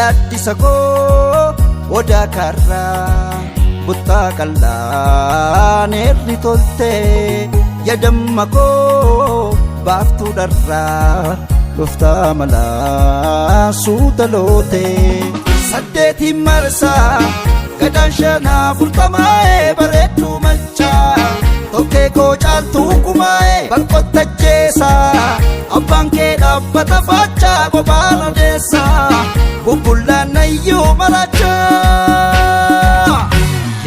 Gaaddisa koo odaa karraa buttaa qal'aan eerri toltee yadamma koo baaftuu dharraa dhuftaa malaa suuta lootee. Saddeetiin marsaa gadaan shanaa furtamaa'ee bareedduu machaa tokkee koo caaltuu kumaa'ee balqottacheessaa abbaan kee dhaabbata faachaa kophaan odeessaa bubbullaan nayyuu marachaa.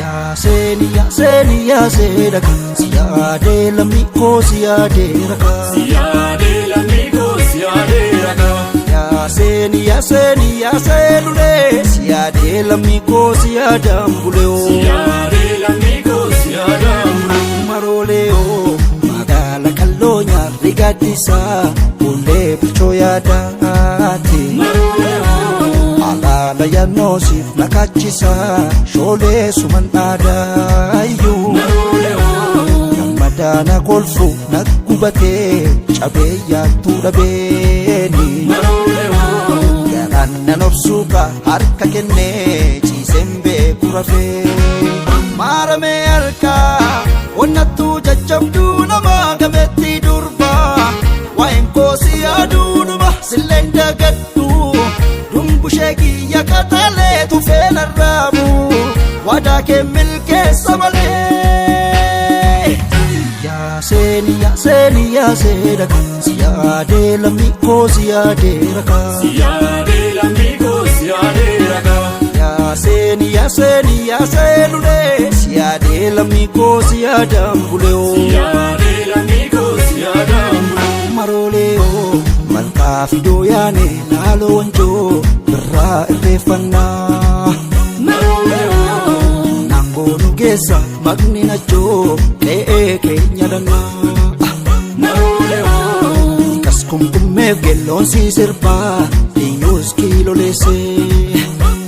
Yaaseeni yaaseeni yaasee dhagaa si yaadee lammii koo si yaadee rakaa. Siyaadee lammii koo siyaadee rakaa. Yaaseeni yaaseeni yaasee lulee si yaadee lammii koo si yaadaan bulee. Siyaadee lammii koo siyaadaan bulee. Maroolee oo magaala kalloo nyaarri gaaddisaa fuullee bilchoo yaadaati. Maroolee oo Alaala yannoosiif nakaachisaa shoolee suman dhaadaayyuu. maroolee oo Gammadaana kolfu na gubatee cabee yaattuu dhabeeni. maroolee oo Garaan nan obsuuka harka kennee ciiseen beeku rafee. Maaramee harkaa onnattuu jajjabduu nama gameetti durbaa. Waa'een koo si yaaduudhuma silleen dagadhu. Dumbushee kiyya qaxalee tufee narraabu. Waadaa kee milkeessa malee. Yaaseeni yaaseeni yaasee dhagaa si yaadee lammii koo si yaadee rakaa. Siyaadee lammii koo siyaadee rakaa. Yaaseeni yaaseeni yaasee lulee si yaadee lammii koo si yaadaan bulee. Siyaadee lammii koo siyaadaan bulee. Maroolee oo malkaa fidoo yaane laaloo wanjoo birraa irreeffannaa. Maroolee oo Naangoo nu keessa maqni nachoo qe'ee keenya lannaa. maroolee oo Kas kumkummeef geelloon si sirbaa dhiinyuus kiiloleessee.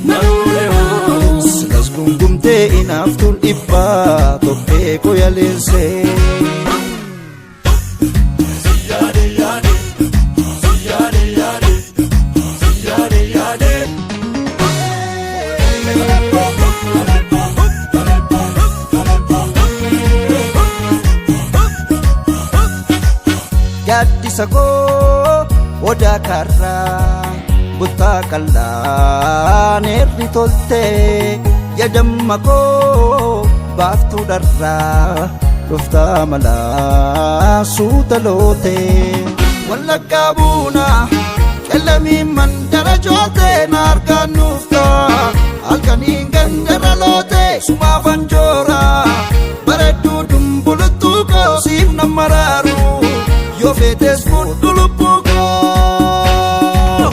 maroolee oo Silas gungumtee inaaftuun dhibbaa tokkee koyaleessee. Siyaadee yaadee siyaadee yaadee siyaadee yaadee. Gaaddisa koo odaa karraa buttaa qal'aan eerri toltee yadamma koo baaftuu dharraa dhuftaa malaa suuta lootee. Wallaggaa buunaa qellamiin mandara jootee na argaan nuuftaa halkaniin gandara lootee sumaaf anjooraa bareedduu dumbuluttuu koo siif nan maraaru yoo feetes fudhu lubbuu koo.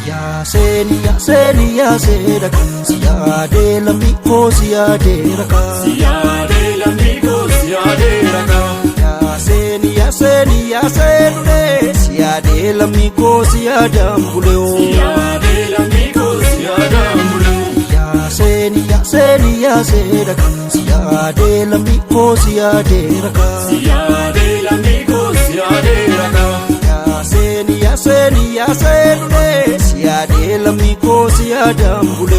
Yaaseeni yaaseeni yaasee dhagaa si yaadee lammii koo si yaadee rakaa. Siyaadee lammii koo siyaadee rakaa. Yaaseeni yaaseeni yaasee lulee si yaadee lammii koo si yaadaan bulee. Siyaadee lammii koo siyaadaan bulee. Yaaseeni yaaseeni yaasee dhagaa si yaadee lammii koo si yaadee rakaa. Siyaadee lammii koo siyaadee rakaa. Yaaseeni yaaseeni yaasee lulee si yaadee lammii koo si yaadaan bulee.